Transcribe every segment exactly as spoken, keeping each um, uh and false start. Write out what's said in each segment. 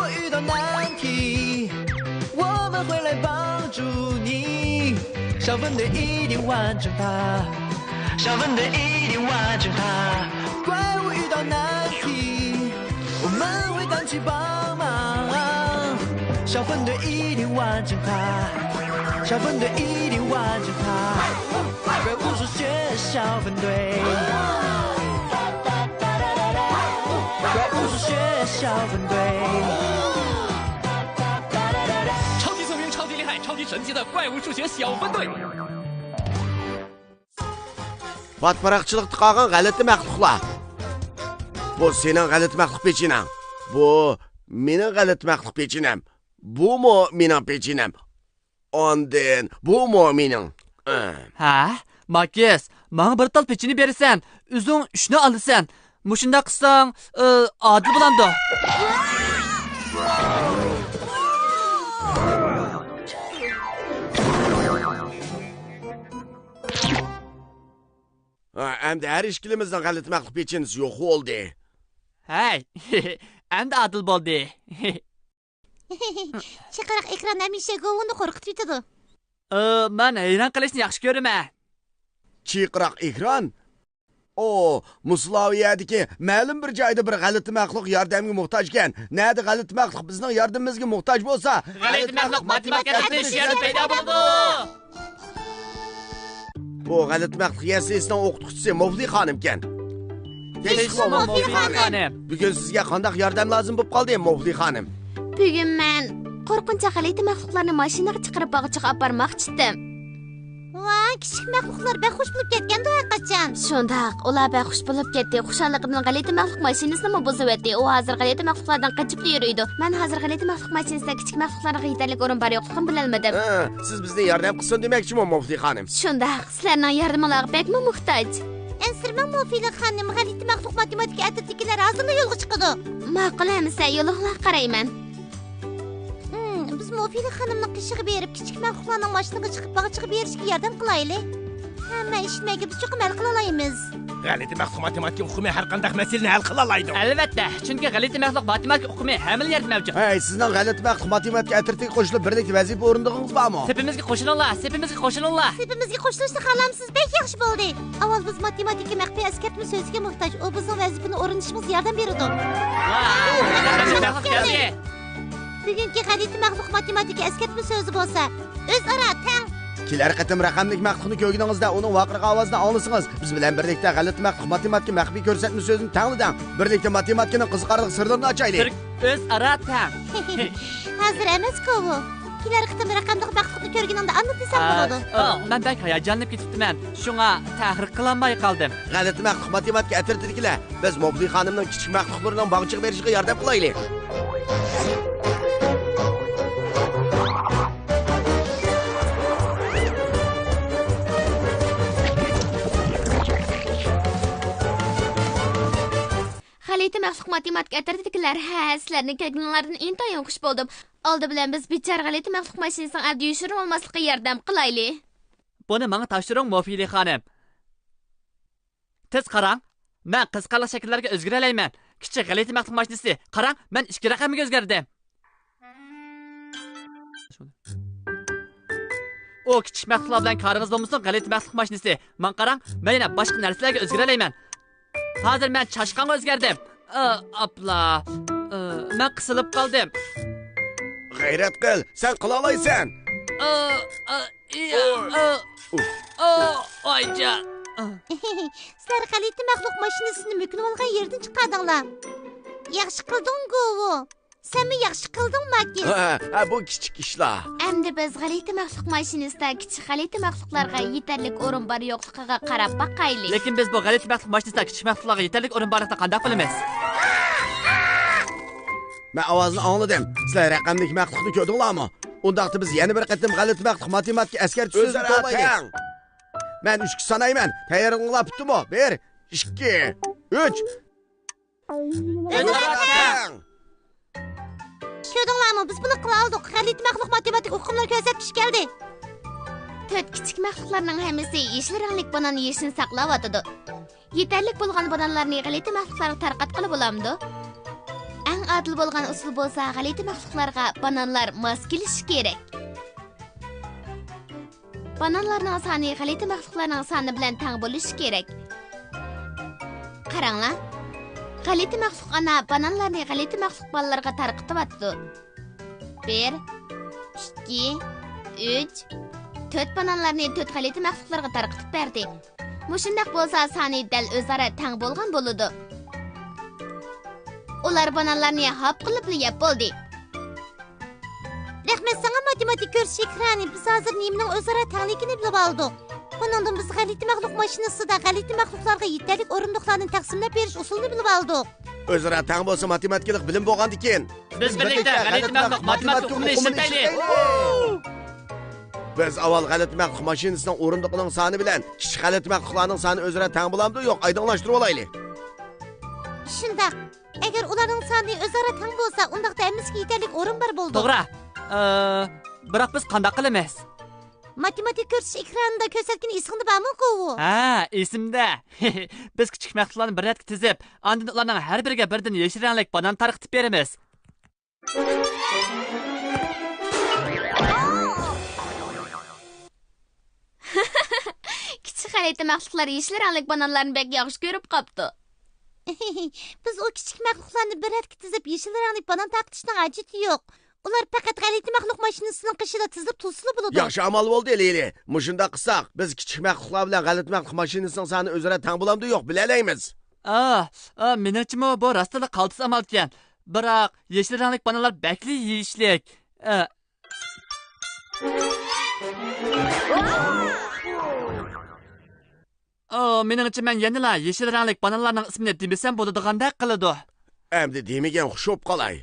遇到难题，我们会来帮助你。小分队一定完成它，小分队一定完成它。怪物遇到难题，我们会赶去帮忙。小分队一定完成它，小分队一定完成它。怪物数学小分队，怪物数学小分队。 超级聪明，超级厉害，超级神奇的怪物数学小分队。 پاتىپاراقچىلىقتا قالغان غەلىتە مەخلۇقلار. بۇ سېنىڭ غەلىتە مەخلۇق پېچىنەڭ. بۇ مېنىڭ غەلىتە مەخلۇق پېچىنەم. بۇمۇ مېنىڭ پېچىنەم. ئاندىن بۇمۇ مېنىڭ. ھە، ماكىس، ماڭا بىر تال پېچىنە بېرىسەن، ئۆزۈڭ ئۈچنى ئالىسەن. مۇشۇنداق قىلساڭ، ئادىل بولامدۇ؟ ھە، ئەمدى ھەر ئىككىلىمىزنىڭ غەلىتە مەخلۇق پېچىنىسى يوق بولدى. ھەي، ئەمدى ئادىل بولدى. چىقىراق ئېكران ھەمىشە گوۋۇنى قورقۇتۇۋېتىدۇ. ئى، مەن ھەيران قېلىشنى ياخشى كۆرىمەن. چىقىراق ئېكران؟ ئو، مۇسۇ لاۋا يەردىكى مەلۇم بىر جايدا بىر غەلىتە مەخلۇق ياردەمگە موھتاجكەن. نەدە غەلىتە مەخلۇق بىزنىڭ ياردىمىمىزگە موھتاج بولسا، غەلىتە مەخلۇق ماتېماتىكا ئەترىتى شۇ يەردە پەيدا بولىدۇ. بۇ غەلىتە مەخلۇق يەسلىسىنىڭ ئوقۇتقۇچىسى موفلى خانىمكەن. كەچلىكمۇ موفلى خانىم. بۈگۈن سىزگە قانداق ياردەم لازىم بولۇپ قالدى، موفلى خانىم؟ بۈگۈن مەن قورقۇنچاق غەلىتە مەخلۇقلارنى ماشىنىغا چىقىرىپ باغچىغا ئاپارماقچى ئىدىم. ۋاي، كىچىك مەخلۇقلار بەك خۇش بولۇپ كەتكەندۇ ھەرقاچان. شۇنداق، ئۇلار بەك خۇش بولۇپ كەتتى. خۇشاللىقىدىن غەلىتە مەخلۇق ماشىنىسىنىمۇ بۇزۇۋەتتى. ئۇ ھازىر غەلىتە مەخلۇقلاردىن قېچىپلا يۈرىدۇ. مەن ھازىر غەلىتە مەخلۇق ماشىنىسىدا كىچىك مەخلۇقلارغا يېتەرلىك ئورۇن بار يوقلۇقىنى بىلەلمىدىم. ھە، سىز بىزنى ياردەم قىلسۇن دېمەكچىمۇ، موفلى خانىم؟ شۇنداق، سىلەرنىڭ ياردىمىڭلارغا بەكمۇ موھتاج. ئەنسىرىمەڭ، موفىلى خانىم، غەلىتە مەخلۇق ماتېماتىكا ئەترىتىدىكىلەر ھازىرلا يولغا چىقىدۇ. ماقۇل ئەمىسە، يولۇڭلارغا قارايمەن. ھىم، بىز موفىلى خانىمنىڭ قېشىغا بېرىپ، كىچىك مەخلۇقلارنىڭ ماشىنىغا چىقىپ باغچىغا بېرىشكە ياردەم قىلايلى. ھەممە ئىشنى مەگىبىز چوقۇم ھەل قىلالايمىز. غەلىتە مەخلۇق ماتېماتىكا ئۇقۇمى ھەر قانداق مەسىلىنى ھەل قىلالايدۇ. ئەلۋەتتە، چۈنكى غەلىتە مەخلۇق ماتېماتىكا ئۇقۇمى ھەممىلا يەردە مەۋجۇت. ھەي، سىزنىڭ غەلىتە مەخلۇق ماتېماتىكا ئەترىتىگە قوشۇلۇپ بىرلىكتە ۋەزىپە ئورۇندىغىڭىز بارمۇ؟ سېپىمىزگە قوشۇلۇڭلار، سېپىمىزگە قوشۇلۇڭلار. سېپىمىزگە قوشۇلۇشنى خالامسىز؟ بەك ياخشى بولدى. ئاۋۋال بىز ماتېماتىكا مەخپىي ئەسكەرتمە سۆزىگە موھتاج. ئۇ بىزنىڭ ۋەزىپىنى ئورۇندىشىمىزغا ياردەم بېرىدۇ. ۋاي، غەلىتە مەخلۇق كەلدى. بۈگۈنكى غەلىتە مەخلۇق ماتېماتىكا ئەسكەرتمە سۆزى بولسا، ئۆزئارا تەڭ. كېلەر قېتىم رەقەملىك مەخلۇقنى كۆرگىنىڭىزدە ئۇنىڭ ۋارقىرىغان ئاۋازىنى ئاڭلىسىڭىز، بىز بىلەن بىرلىكتە غەلىتە مەخلۇق ماتېماتىكا مەخپىي كۆرسەتمە سۆزىنى تەڭلىدىڭ. بىرلىكتە ماتېماتىكىنىڭ قىزىقارلىق سىرلىرىنى ئاچايلى. بىر ئۆزئارا تەڭ. ھازىر ئەمەسكۇ بۇ. كېلەر قېتىم رەقەملىك مەخلۇقنى كۆرگىنىڭدە ئاندىن دېسەڭ بولىدۇ. ئا، مەن بەك ھاياجانلىنىپ كېتىپتىمەن. شۇڭا تەھرىر قىلالماي قالدىم. غەلىتە مەخلۇق ماتېماتىكا ئەترىتىدىكىلەر، بىز موفلى خانىمنىڭ كىچىك مەخلۇقلىرىنىڭ باغچىغا بېرىشىغا ياردەم قىلايلى. غەلىتە مەخلۇق ماتېماتىكا ئەترىتىدىكىلەر، ھە، سىلەرنى كۆرگىنىڭلاردىن ئىنتايىن خۇش بولدۇم. ئالدى بىلەن بىز بىچارە غەلىتە مەخلۇق ماشىنىسىنىڭ ئەلدە يوشۇرۇنۇۋالماسلىقىغا ياردەم قىلايلى. بۇنى ماڭا تاپشۇرۇڭ، موفىلى خانىم. تېز قاراڭ، مەن قىزىقارلىق شەكىللەرگە ئۆزگىرەلەيمەن. كىچىك غەلىتە مەخلۇق ماشىنىسى، قاراڭ، مەن ئىككى رەقەمگە ئۆزگەردىم. ئۇ كىچىك مەخلۇقلار بىلەن كارىڭىز بولمىسۇن، غەلىتە مەخلۇق ماشىنىسى. ماڭا قاراڭ، مەن يەنە باشقا نەرسىلەرگە ئۆزگىرەلەيمەن. ھازىر مەن چاشقانغا ئۆزگەردىم. ئا، ئاپلا. ئا، مەن قىسىلىپ قالدىم. غەيرەت قىل، سەن قىلالايسەن. ئا، ئا، ئىيا، ئا، ئا، ۋايجان. سىلەر غەلىتە مەخلۇق ماشىنىسىنى مۆكۈنۈۋالغان يېرىدىن چىقاردىڭلار. ياخشى قىلدىڭ، گوۋۇ. سەنمۇ ياخشى قىلدىڭ، ماكىس. ھە، ھە، بۇ كىچىك ئىشلار. ئەمدى بىز غەلىتە مەخلۇق ماشىنىسىدا كىچىك غەلىتە مەخلۇقلارغا يېتەرلىك ئورۇن بار يوقلۇقىغا قاراپ باقايلى. لېكىن بىز بۇ غەلىتە مەخلۇق ماشىنىسىدا كىچىك مەخلۇقلارغا يېتەرلىك ئورۇن بارلىقىنى قانداق بىلىمىز؟ مەن ئاۋازنى ئاڭلىدىم. سىلەر رەقەملىك مەخلۇقنى كۆردۈڭلارمۇ؟ ئۇنداقتا بىز يەنە بىر قېتىم غەلىتە مەخلۇق ماتېماتىكا ئەسكەرتىش سۆزىنى توۋلايلى. مەن ئۈچكە سانايمەن. تەييارلىقىڭلار پۈتتىمۇ؟ بىر، ئىككى، ئۈچ. ئۆزئارا تەڭ. كۆردۈڭلارمۇ؟ بىز بۇنى قىلالىدۇق. غەلىتە مەخلۇق ماتېماتىكا ئۇقۇملىرى كۆرسەتكۈچى كەلدى. تۆت كىچىك مەخلۇقلارنىڭ ھەممىسى يېشىل رەڭلىك بانان يېشىنى ساقلاۋاتىدۇ. يېتەرلىك بولغان بانانلارنى غەلىتە مەخلۇقلارغا تارقاتقىلى بولامدۇ؟ ئەڭ ئادىل بولغان ئۇسۇل بولسا غەلىتە مەخلۇقلارغا بانانلار ماس كېلىشى كېرەك. بانانلارنىڭ سانى غەلىتە مەخلۇقلارنىڭ سانى بىلەن تەڭ بولۇشى كېرەك. قاراڭلار، غەلىتە مەخلۇق ئانا بانانلارنى غەلىتە مەخلۇق بالىلىرىغا تارقىتىۋاتىدۇ. بىر، ئىككى، ئۈچ، تۆت بانانلارنى تۆت غەلىتە مەخلۇقلارغا تارقىتىپ بەردى. مۇشۇنداق بولسا سانى دەل ئۆزئارا تەڭ بولغان بولىدۇ. ئۇلار بانانلارنى ھاپ قىلىپلا يەپ بولدى. رەھمەت ساڭا، ماتېماتىك كۆرسىتىش ئېكرانى. بىز ھازىر نېمىنىڭ ئۆزئارا تەڭلىكىنى بىلىپ ئالدۇق. بۇنىڭدىن بىز غەلىتە مەخلۇق ماشىنىسىدا غەلىتە مەخلۇقلارغا يېتەرلىك ئورۇندۇقلارنى تەقسىملەپ بېرىش ئۇسۇلىنى بىلىپ ئالدۇق. ئۆزئارا تەڭ بولسا ماتېماتىكىلىق بىلىم بولغاندىكىن، بىز بىرلىكتە غەلىتە مەخلۇق ماتېماتىك ئۇقۇمىنى ئىشلىتەيلى. بىز ئاۋۋال غەلىتە مەخلۇق ماشىنىسىنىڭ ئورۇندۇقىنىڭ سانى بىلەن كىچىك غەلىتە مەخلۇقلارنىڭ سانى ئۆزئارا تەڭ بولامدۇ يوق ئايدىڭلاشتۇرۇۋالايلى. شۇنداق. ئەگەر ئۇلارنىڭ سانى ئۆزئارا تەڭ بولسا، ئۇنداقتا ھەممىسىگە يېتەرلىك ئورۇن بار بولىدۇ. توغرا. ئە، بىراق بىز قانداق قىلىمىز؟ ماتېماتىك كۆرسىتىش ئېكرانىدا كۆرسەتكىنى ئېسىڭدە بارمۇ، كوۋۇ؟ ھە، ئېسىمدە. بىز كىچىك مەخلۇقلارنى بىر رەتكە تىزىپ، ئاندىن ئۇلارنىڭ ھەر بىرىگە بىردىن يېشىل رەڭلىك بانان تارقىتىپ بېرىمىز. كىچىك غەلىتە مەخلۇقلار يېشىل رەڭلىك بانانلارنى بەك ياخشى كۆرۈپ قاپتۇ. بىز ئۇ كىچىك مەخلۇقلارنى بىر رەتكە تىزىپ، يېشىل رەڭلىك بانان تارقىتىشنىڭ ھاجىتى يوق. ئۇلار پەقەت غەلىتە مەخلۇق ماشىنىسىنىڭ قېشىدا تىزىلىپ تۇرسىلا بولىدۇ. ياخشى ئامال بولدى، لىلى. مۇشۇنداق قىلساق، بىز كىچىك مەخلۇقلار بىلەن غەلىتە مەخلۇق ماشىنىسىنىڭ سانى ئۆزئارا تەڭ بولامدۇ يوق بىلەلەيمىز. ئا، ئا، مېنىڭچىمۇ بۇ راستلا قالتىس ئامالكەن. بىراق، يېشىل رەڭلىك بانانلار بەكلا يېيىشلىك. ئا. ئا، مېنىڭچە مەن يەنىلا يېشىل رەڭلىك بانانلارنىڭ ئىسمىنى دېمىسەم بولىدىغاندەك قىلىدۇ. ئەمدى دېمىگەن خۇش بوپ قالاي.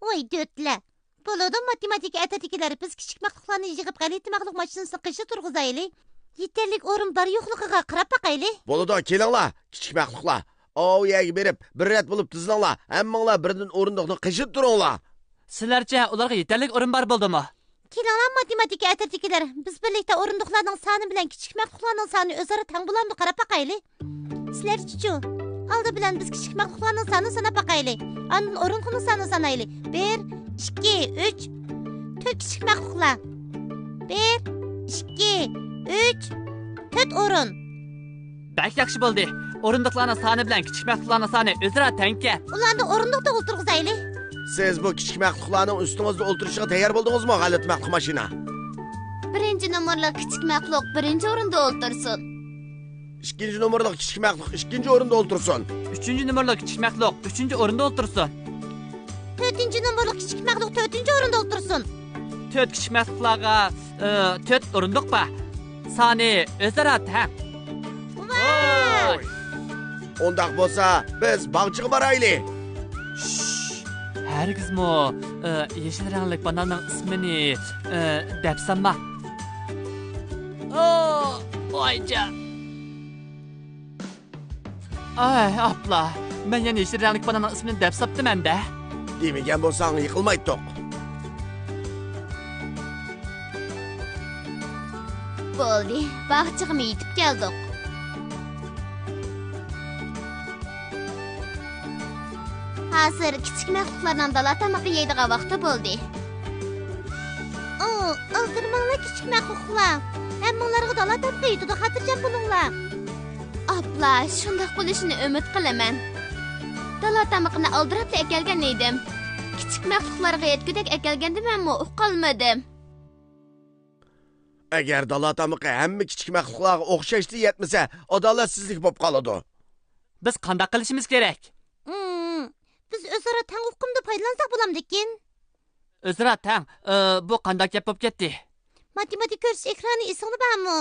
ۋاي دۆتلە. بولىدۇ، ماتېماتىكا ئەترىتىدىكىلەر، بىز كىچىك مەخلۇقلارنى يىغىپ، غەلىتە مەخلۇق ماشىنىسىنىڭ قېشىغا تۇرغۇزايلى. يېتەرلىك ئورۇن بار-يوقلۇقىغا قاراپ باقايلى. بولىدۇ، كېلىڭلار، كىچىك مەخلۇقلار. ئاۋۇ يەرگە بېرىپ، بىر رەت بولۇپ تىزىلىڭلار. ھەممىڭلار بىردىن ئورۇندۇقنىڭ قېشىدا تۇرۇڭلار. سىلەرچە، ئۇلارغا يېتەرلىك ئورۇن بار بولدىمۇ؟ كېلىڭلار، ماتېماتىكا ئەترىتىدىكىلەر، بىز بىرلىكتە ئورۇندۇقلارنىڭ سانى بىلەن كىچىك مەخلۇقلارنىڭ سانى ئۆزئارا تەڭ بولامدۇ قاراپ باقايلى. سىلەرچىچۇ؟ ئالدى بىلەن بىز كىچىك مەخلۇقلارنىڭ سانىنى ساناپ باقايلى. ئاندىن ئورۇندۇقنىڭ سانىنى سانايلى. بىر، ئىككى، ئۈچ، تۆت كىچىك مەخلۇقلار. بىر، ئىككى، ئۈچ، تۆت ئورۇن. بەك ياخشى بولدى. ئورۇندۇقلارنىڭ سانى بىلەن كىچىك مەخلۇقلارنىڭ سانى ئۆزئارا تەڭكەن. ئۇلارنى ئورۇندۇقتا ئولتۇرغۇزايلى. سىز بۇ كىچىك مەخلۇقلارنىڭ ئۈستىڭىزدە ئولتۇرۇشىغا تەييار بولدىڭىزمۇ، غەلىتە مەخلۇق ماشىنا؟ بىرىنچى نومۇرلۇق كىچىك مەخلۇق بىرىنچى ئورۇندا ئولتۇرسۇن. ئىككىنچى نومۇرلۇق كىچىك مەخلۇق ئىككىنچى ئورۇندا ئولتۇرسۇن. ئۈچىنچى نومۇرلۇق كىچىك مەخلۇق ئۈچىنچى ئورۇندا ئولتۇرسۇن. تۆتىنچى نومۇرلۇق كىچىك مەخلۇق تۆتىنچى ئورۇندا ئولتۇرسۇن. تۆت كىچىك مەخلۇقلارغا، ئى، تۆت ئورۇندۇق بار. سانى ئۆزئارا تەڭ. ۋاي! ئۇنداق بولسا، بىز باغچىغا بارايلى. شش، ھەرگىزمۇ، ئى، يېشىل رەڭلىك باناننىڭ ئىسمىنى، ئى، دەپ سانما. ئو، ۋايجان. ئاي، ئاپلا، مەن يەنە يېشىل رەڭلىك باناننىڭ ئىسمىنى دەپ ساپتىمەن-دە. دېمىگەن بولساڭ يىقىلمايتتۇق. بولدى، باغچىغىمۇ يېتىپ كەلدۇق. ھازىر كىچىك مەخلۇقلارنىڭ دالا تامىقى يەيدىغان ۋاقتى بولدى. ئو، ئالدىرىماڭلار كىچىك مەخلۇقلار. ھەممىڭلارغا دالا تامىقى يېتىدۇ، خاتىرجەم بولۇڭلار. ئاپلا، شۇنداق بولۇشىنى ئۈمىد قىلىمەن. دالا تامىقىنى ئالدىراپلا ئەكەلگەن ئىدىم. كىچىك مەخلۇقلارغا يەتكۈدەك ئەكەلگەندە مەنمۇ ئۇقالمىدىم. ئەگەر دالا تامىقى ھەممە كىچىك مەخلۇقلارغا ئوخشاشلا يەتمىسە، ئادالەتسىزلىك بولۇپ قالىدۇ. بىز قانداق قىلىشىمىز كېرەك؟ ئىم، بىز ئۆزئارا تەڭ ئۇقۇمدا پايدىلانساق بولامدىكىن؟ ئۆزئارا تەڭ، ئى، بۇ قانداق گەپ بولۇپ كەتتى؟ ماتېماتىكا كۆرسىتىش ئېكرانى ئېسىڭدە بارمۇ؟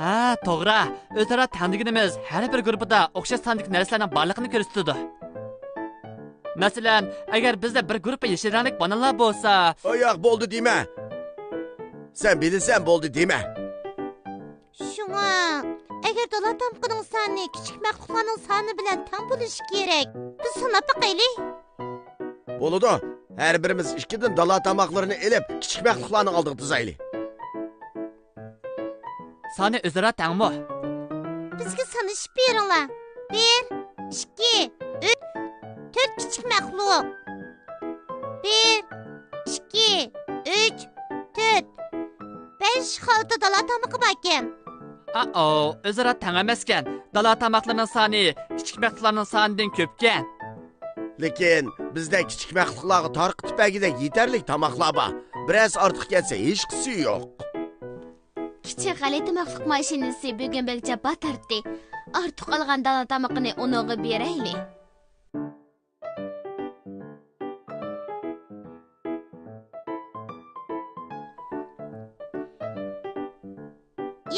ھە، توغرا. ئۆزئارا تەڭ دېگىنىمىز ھەر بىر گۇرۇپپىدا ئوخشاش ساندىكى نەرسىلەرنىڭ بارلىقىنى كۆرسىتىدۇ. مەسىلەن، ئەگەر بىزدە بىر گۇرۇپپا يېشىل رەڭلىك بانانلار بولسا. ئاياق بولدى دېمە. سەن بىلىسەن، بولدى دېمە. شۇڭا، ئەگەر دالا تامىقىنىڭ سانى كىچىك مەخلۇقلارنىڭ سانى بىلەن تەڭ بولۇشى كېرەك. بىز ساناپ باقايلى. بولىدۇ. ھەر بىرىمىز ئىككىدىن دالا تاماقلىرىنى ئېلىپ، كىچىك مەخلۇقلارنىڭ ئالدىغا تىزايلى. سانى ئۆزئارا تەڭمۇ؟ بىزگە سانىشىپ بېرىڭلار. بىر، ئىككى، ئۈچ، تۆت كىچىك مەخلۇق. بىر، ئىككى، ئۈچ، تۆت، بەش خالتا دالا تامىقى باركەن. ئائو، ئۆزئارا تەڭ ئەمەسكەن. دالا تاماقلىرىنىڭ سانى كىچىك مەخلۇقلارنىڭ سانىدىن كۆپكەن. لېكىن بىزدە كىچىك مەخلۇقلارغا تارقىتىپ بەرگۈدەك يېتەرلىك تاماقلار بار. بىرەرسى ئارتۇق كەتسە ھېچقىسى يوق. كىچىك غەلىتە مەخلۇق ماشىنىسى بۈگۈن بەك جاپا تارتتى. ئارتۇق قالغان دالا تامىقىنى ئۇنىڭغا بېرەيلى.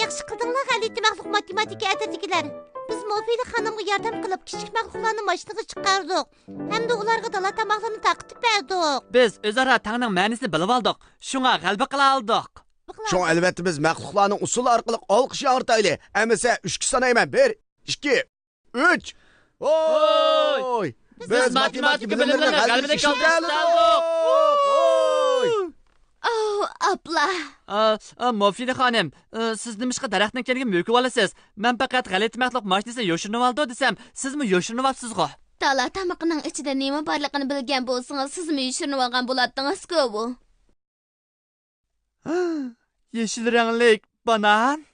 ياخشى قىلدىڭلار، غەلىتە مەخلۇق ماتېماتىكا ئەترىتىدىكىلەر. بىز موفىلى خانىمغا ياردەم قىلىپ، كىچىك مەخلۇقلارنى ماشىنىغا چىقاردۇق ھەمدە ئۇلارغا دالا تاماقلىرىنى تارقىتىپ بەردۇق. بىز ئۆزئارا تەڭنىڭ مەنىسىنى بىلىۋالدۇق، شۇڭا غەلىبە قىلالىدۇق. شۇڭا ئەلۋەتتە بىز مەخلۇقلارنىڭ ئۇسسۇل ئارقىلىق ئالقىش ياڭرىتايلى. ئەمىسە ئۈچكە سانايمەن. بىر، ئىككى، ئۈچ. ھوي! بىز ماتېماتىكا بىلىملىرىنى غەلىبىلىك ئالدۇرۇپ كېتەلىدۇق. ھوي! ئاۋۇ، ئاپلا! ئا، ئا، موفىنى خانىم، ئا، سىز نېمىشقا دەرەخنىڭ كەينىگە مۆكۈۋالىسىز؟ مەن پەقەت غەلىتە مەخلۇق ماشىنىسى يوشۇرۇنۇۋالىدۇ دېسەم، سىزمۇ يوشۇرۇنۇۋاپسىزغۇ. دالا تامىقىنىڭ ئىچىدە نېمە بارلىقىنى بىلگەن بولسىڭىز، سىزمۇ يوشۇرۇنۇۋالغان بولاتتىڭىزكۇ بۇ. يېشىل رەڭلىك بانان.